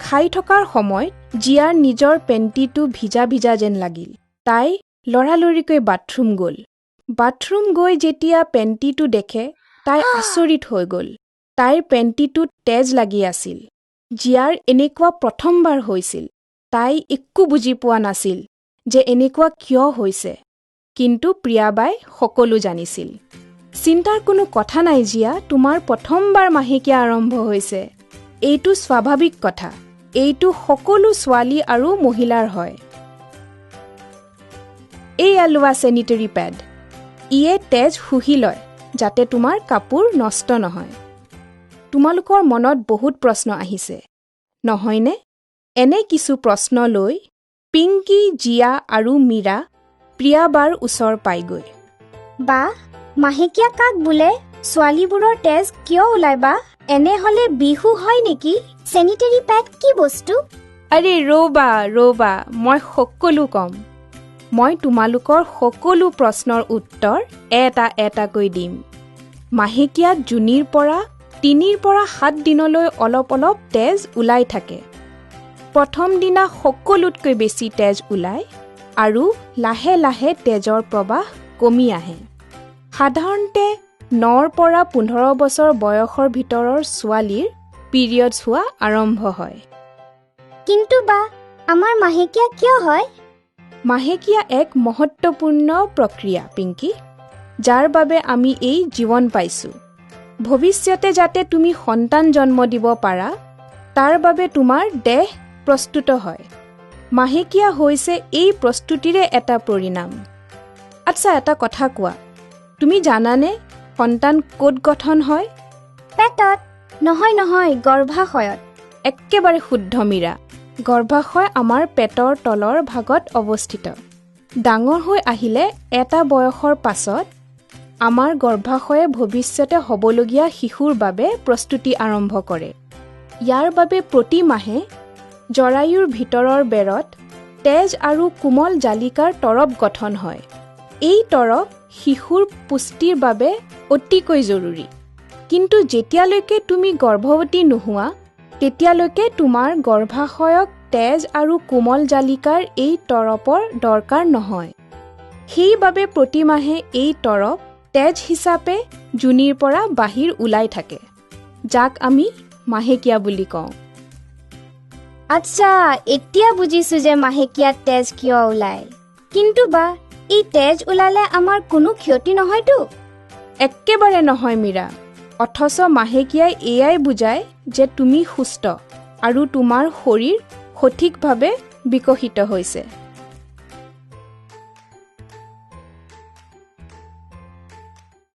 খাই থকাৰ সময়ত জিয়াৰ নিজৰ পেণ্টিটো ভিজা ভিজা যেন লাগিল। তাই লৰালৰিকৈ বাথৰুম গ'ল। বাথৰুম গৈ যেতিয়া পেণ্টিটো দেখে, তাই আচৰিত হৈ গ'ল। তাইৰ পেণ্টিটোত তেজ লাগি আছিল। জিয়াৰ এনেকুৱা প্ৰথমবাৰ হৈছিল। তাই একো বুজি পোৱা নাছিল যে এনেকুৱা কিয় হৈছে। কিন্তু প্ৰিয়াবাই সকলো জানিছিল। চিন্তাৰ কোনো কথা নাই জিয়া, তোমাৰ প্ৰথমবাৰ মাহেকীয়া আৰম্ভ হৈছে। এইটো স্বাভাৱিক কথা। এইটো সকলো ছোৱালী আৰু মহিলাৰ হয়। এইয়া লোৱা চেনিটেৰী পেড। ইয়ে তেজ শুহি লয়, যাতে তোমাৰ কাপোৰ নষ্ট নহয়। তোমালোকৰ মনত বহুত প্ৰশ্ন আহিছে, নহয়নে? এনে কিছু প্ৰশ্ন লৈ পিংকী, জিয়া আৰু মীৰা প্ৰিয়াবাৰ ওচৰ পায়গৈ। বা, মাহেকীয়া কাক বোলে? ছোৱালীবোৰৰ তেজ কিয় ওলায় বা? এনে হলে বিষো হয় নেকি? চেনিটেৰী পেড কি বস্তু? আৰে ৰ'বা ৰ'বা, মই সকলো ক'ম। মই তোমালোকৰ সকলো প্ৰশ্নৰ উত্তৰ এটা এটাকৈ দিম। মাহেকীয়াত যোনিৰ পৰা 3ৰ পৰা 7 দিনলৈ অলপ অলপ তেজ ওলাই থাকে। প্ৰথম দিনা সকলোতকৈ বেছি তেজ ওলায় আৰু লাহে লাহে তেজৰ প্ৰবাহ কমি আহে। সাধাৰণতে 9ৰ পৰা 15 বছৰ বয়সৰ ভিতৰৰ ছোৱালীৰ পিৰিয়ডছ হোৱা আৰম্ভ হয়। কিন্তু বা, আমাৰ মাহেকীয়া কিয় হয়? মাহেকীয়া এক মহত্বপূৰ্ণ প্ৰক্ৰিয়া পিংকী, যাৰ বাবে আমি এই জীৱন পাইছোঁ। ভৱিষ্যতে যাতে তুমি সন্তান জন্ম দিব পাৰা, তাৰ বাবে তোমাৰ দেহ প্ৰস্তুত হয়। মাহেকীয়া হৈছে এই প্ৰস্তুতিৰে এটা পৰিণাম। আচ্ছা, এটা কথা কোৱা, তুমি জানানে সন্তান ক'ত গঠন হয়? পেটত। নহয় নহয়, গৰ্ভাশয়ত। একেবাৰে শুদ্ধ মীৰা। গৰ্ভাশয় আমাৰ পেটৰ তলৰ ভাগত অৱস্থিত। ডাঙৰ হৈ আহিলে এটা বয়সৰ পাছত আমাৰ গৰ্ভাশয়ে ভৱিষ্যতে হ'বলগীয়া শিশুৰ বাবে প্ৰস্তুতি আৰম্ভ কৰে। ইয়াৰ বাবে প্ৰতি মাহে জৰায়ুৰ ভিতৰৰ বেৰত তেজ আৰু কোমল জালিকাৰ তৰপ গঠন হয়। এই তৰপ শিশুৰ পুষ্টিৰ বাবে অতিকৈ জৰুৰী। কিন্তু যেতিয়ালৈকে তুমি গৰ্ভৱতী নোহোৱা, তেতিয়ালৈকে তোমাৰ গৰ্ভাশয়ক তেজ আৰু কোমল জালিকাৰ এই তৰপৰ দৰকাৰ নহয়। সেইবাবে প্ৰতিমাহে এই তৰপ তেজ হিচাপে যোনিৰ পৰা বাহিৰ ওলাই থাকে, যাক আমি মাহেকীয়া বুলি কওঁ। আচ্ছা, এতিয়া বুজিছো যে মাহেকীয়াত তেজ কিয় ওলায়। কিন্তু বা, এই তেজ ওলালে আমাৰ কোনো ক্ষতি নহয়তো? একেবাৰে নহয় মীৰা। অথচ মাহেকীয়াই এয়াই বুজায় যে তুমি সুস্থ আৰু তোমাৰ শৰীৰ সঠিকভাৱে বিকশিত হৈছে।